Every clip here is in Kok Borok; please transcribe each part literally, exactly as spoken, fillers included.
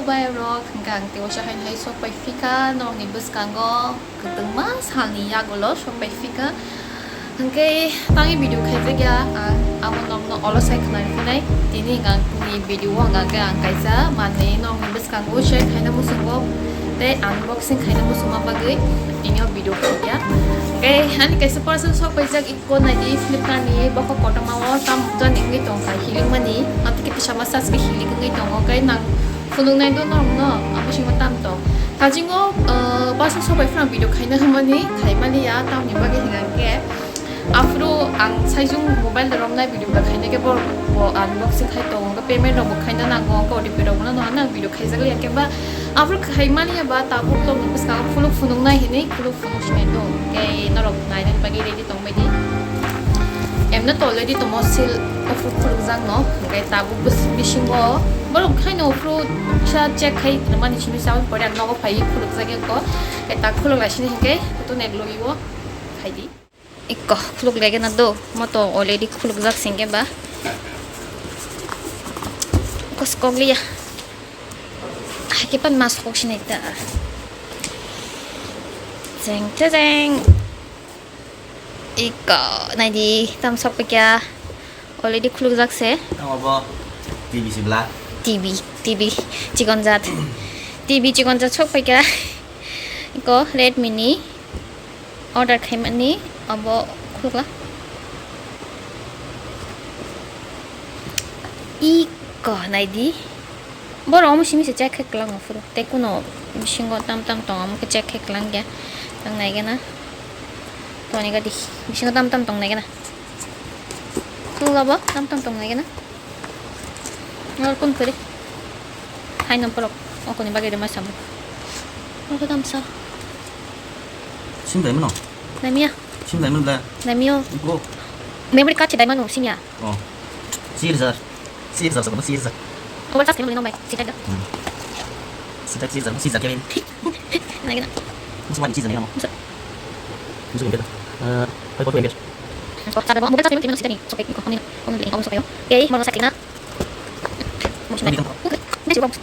Bai rok, hwnkhe ang tei waisa haino hai sok pai phika, norokni bwskango kwtwngma salni yagulo sok pai phika. Hwnkhe tangwi video khaijak ya, ang abo norokno olo sai khwnari phinai. Tini hwnkhe ang ni video o hwnkhe ang kaisa manwi norokni bwskango share khaina muchungo tei unboxing khaina muchungma bagwi tini o video khaikha. Hwnkhe ani kaisa parcel sok paijak. Ko naidi Flipkart ni bokhok kotorma o tam jani wngwi tongkha hilikmani, matwkhe tisama sajke hilik wngwi tongo, khe nang phunuknai do norokno, abo simo tam tong. Kajingo, ah, basa sobai phano video khaina hwnmani, khaimani ya, tamni bagwi hwnka khe. Aphuru ang saijung mobile romnai video ba khaina khe bo, bo unboxing khai tongo, payment rok bo khaina nango, O T P rok bono nang video khaijak liya khe ba, aphuru khaimani ya ba, tabuk tongni bwskango phunuk phunuknai hinwi phunuk phunuk sinai do, khe norok nainani bagwi ready tongbai di. Emno to already tomo seal offer khulukjakno, hwnkhe tabuk bwswk bisingo borok haino offer kisa check khai mani simi sa pore ang nogo phai khulukjak ekko, khe ta khuluk lai sini hwnkhe photo net logio khaidi. Ikko khuluk lege na do, mo to already khulukjak singke ba. Kos kok liya. Hai ke pan mas kok sinai ta. Jeng te jeng. Iko, naidi, tam sok pekya. Already khulukjak se. Tamo bo T V sibla. T V, T V, chikon jat. T V chikon jat sok pekya. Iko, Redmi ni order khaimani, abo khulukla. Iko, naidi. Borok omo simi se check khe kwlangma phuru. Tei kuno bisingo tam tam tongo, omo khe check khe kwlangya. Tang naigena. Toni gadi. Bisingo tam tam tong naigena. Tula bo tam tam tong naigena. Nor kun kuri. Hai no porok. Okoni bagwi rema samu. Nor tam sa. Sim dai mano? Namia. Sim dai mano bla? Namio. Go. Memory card se dai mano simya. Oh. Sir sir. Sir sir sir sir. Mobile charge kemli nong bai. Sita da. Hmm. Sita sir sir sir kemli. Naigena. Musu wani sir naigena mo. Musu. Musu kemli. Eh, five point two amperes. Ko charge mo mobile charge kemli sita ni. Sokai ko koni koni ni kamu sokai yo. Yai mo sakina. Mo sita. Ni kamu. Ni sih bang.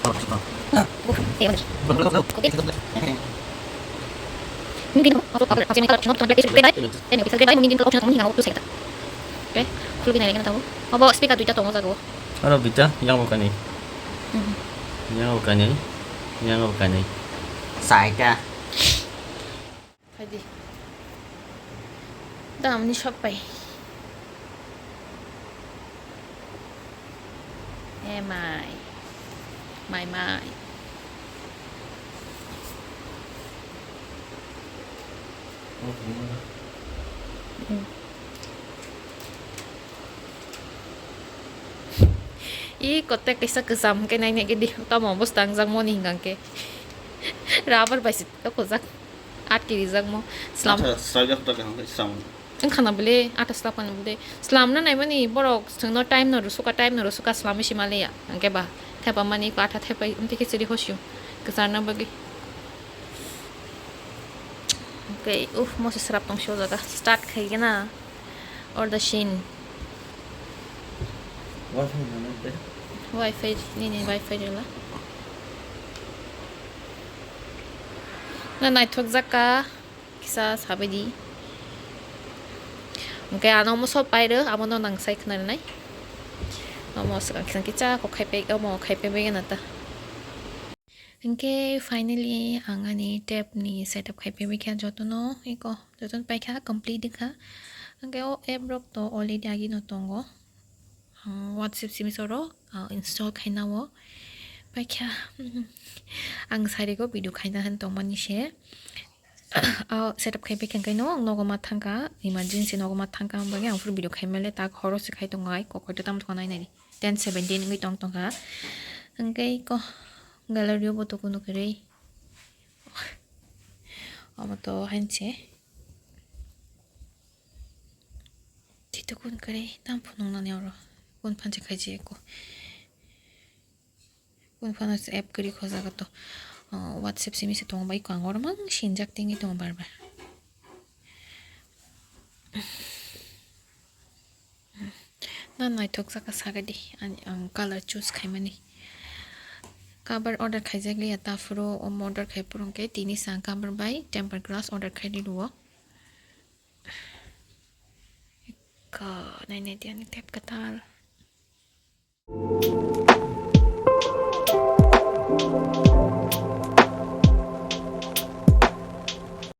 Oh, sita. Bukan. Eh, mana? Bukan, bukan, bukan. Oke. Mungkin apa apa apa sih kalau cuma tuan black itu beda. Dan bisa beda mungkin kalau cuma temen yang aku tuh saya. Oke, khulugwi naina tahu. Abo speaker duita tongo jago. Aro duita yang bo kani. Mhm. Yang bo kani. Yang bo kani. Saita. Khaidi. Damni sok pai. E mai. Mai mai. Hmm. I kotek kaisa kwcham hwnkhe naina gidi, tamo bwswk tangjak moni hwnkha hwnkhe. Rubber bai se tokojak, atki rijak mo. Slam. Atha srajak ta kaham khe slam. Wngkha na bwle, atha slap kha na bwle. Slamna naimani borok chwngno time no rwsukha, time no rwsukha, slamwi se maliya. Hwnkhe ba, thepa mani, atha thepai, wngtwi khe chiri hosio. Kwcharna bagwi. Hwnkhe, uff, mo se srap tong se o jaga. Start khai gana. Or the shin. Wi-Fi nini wi-Fi rwla. Na naithok jak ka. Kisa sabai di. Hwnkhe ano omo sop pairw, abono nang sai khna rwnai. Omo swkang kisa kisa kok khai pai, omo khai pai bai gana ta. Hwnkhe finally ang ani tab ni setup khai pai bai kha jotono, eko jotono paikha complete wngkha. Hwnkhe o app rok to already agi no tongo. Ang WhatsApp simi soro, ah, install khaina o paikha. Ang sari go video khaina han tongmani se. Ah, setup khai pai kha hwnkhe no nogo ma thangkha, emergency nogo ma thangkha, ang bagwi ang phuru video khai male tak horo se khai tongo ai, kokoi to tamo thangna nai nai di. Ten seventeen wngwi tong tongkha. Hwnkhe ko gallery o bo tukunu kwrwi. Omo to hainse. Tito kun kwrwi tam phunuknani oro. Kun phansi khaiji eko. Kun phano se app kwrwi khojago to. Oh, WhatsApp simi se tongo bai ko ang oro mang sinjak tingwi tongo bar bar. Na naithok jaka sagadi, ani ang color choose khaimani. Cover order khaijak liya, ta phuru omo order khai phuru hwnkhe tini sa cover bai tempered glass order khai ri rwo. Ka nai nai di ani tep kwtal.